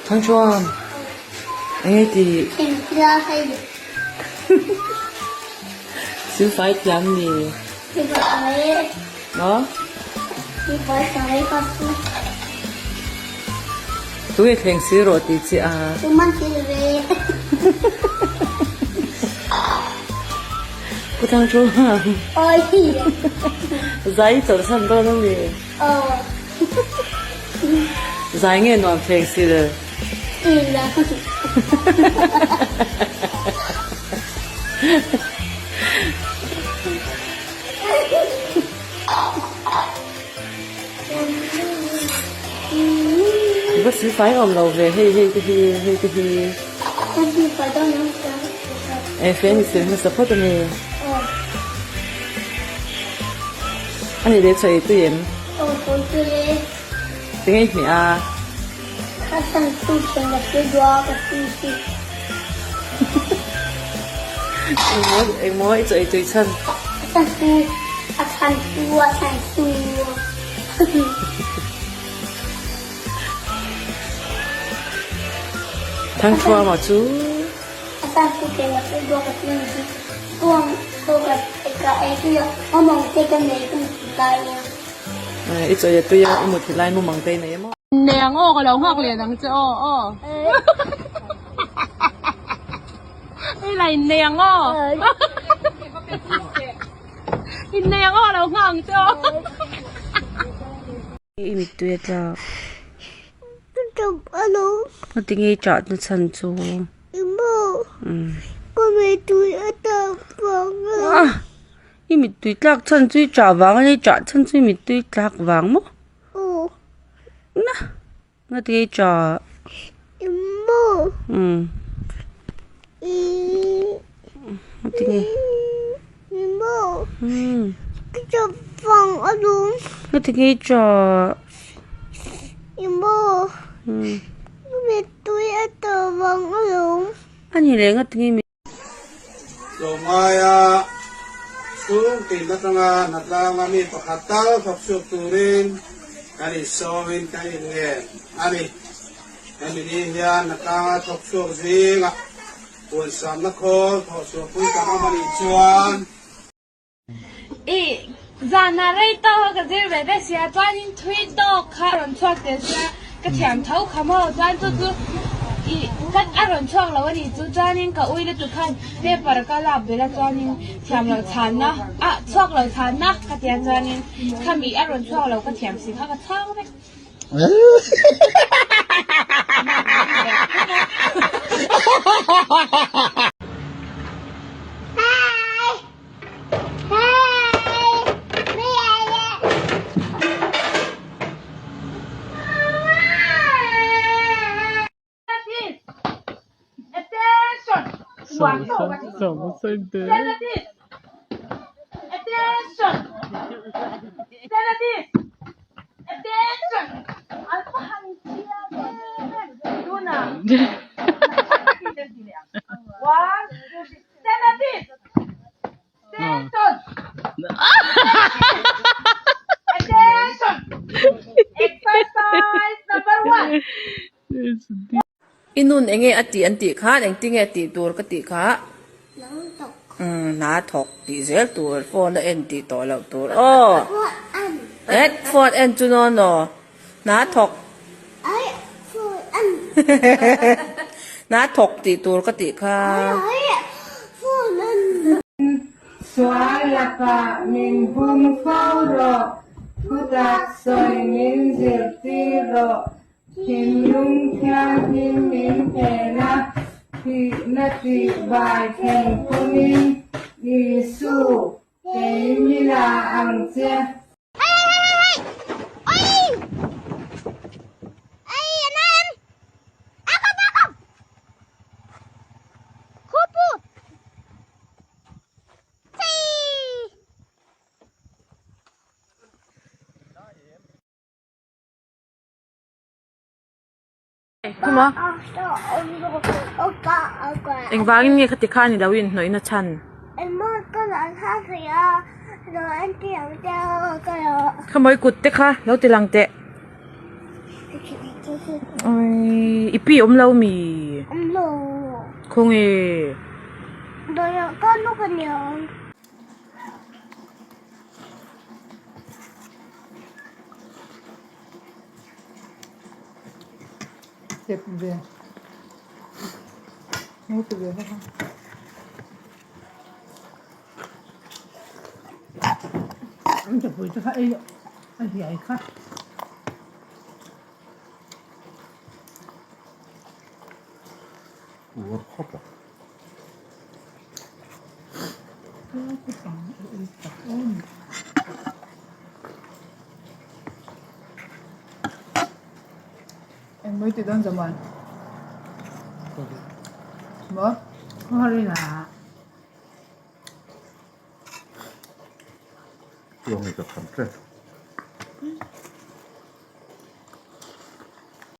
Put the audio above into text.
Thangchuan enge tih? Silfai thiam ni. Maw? Tunge thleng si rawh tih chi a. Pu Thangchuan. Zai chawlhsan dawn a mi? Zai nge nuam thleng si le? Va si fai awm lo ve hei hei te hi hei te hi. E fe ni sil hmasa phawt a ni. A ni leh chaw ei tui em? Tinge i hmeh a? Engmaw i chaw ei tui chhan? Thangthuama chu. I chawi a tui a, i mut hi lai mumang te i nei emaw? Nei ang aw ka lo nghak len ang che aw aw. Hei la innei ang aw. Innei ang aw ka lo nghak ang che aw. I mittui a tlak. Heti nge i ṭah na chhan chu? I mittui tlak chhan chu i ṭah vang a nia, i ṭah chhan chu i mittui tlak vang maw? Na, heti nge i ṭah? Heti nge? Heti nge i ṭah? A ni leh ngati nge mi. Tlawmngaia chhung tin atanga hnatlanga mi pakhat tal thawk chhuak turin kan insawmin kan inngen a ni. Hemi ni hian hnatlanga thawk chhuak zingah Puansamna khawl thawhchhuahpui kan awm a nih chuan. I zanah rei tawk a ka zir ve ve sia chuanin thui tawk kha a rawn chhuak tel sia ka thiam tho kha maw chuan chu chu i ka a rawn chhuak lo a nih chu chuanin ka ui lutuk khan paper ka lak belh a chuanin thiam loh chhanna ah chhuak lo chhanna ka tia chuanin khami a rawn chhuak lo ka thiam si kha ka chhang vek. I nun enge a tih an tih khan engtinge tih tur ka tih kha umm hna thawk tih zel tur phone a en tih tawh loh tur aw het phone en chu no no hna thawk hna thawk tih tur ka tih kha. Sual lakah min hum fo rawh, thutak sawi min zirtir rawh, thinlung thianghlim min phen a, thihna tih bai thleng pawhin Isu kei mi la ang che. Engvangin nge khati khan i lo inhnawih na chhan? Kha mawi kut te kha lo ti lang teh. Oi, i pi awm lo mi? Awm lo. Khawnge? Dawrah ka nu ka nia. Step ve. Mo ti ve vak a. An chapui te kha ei a hiai kha. Uar khawp a. Engmai ti dawn zaman. Maw? Khaw Tuangi ka tham tlat.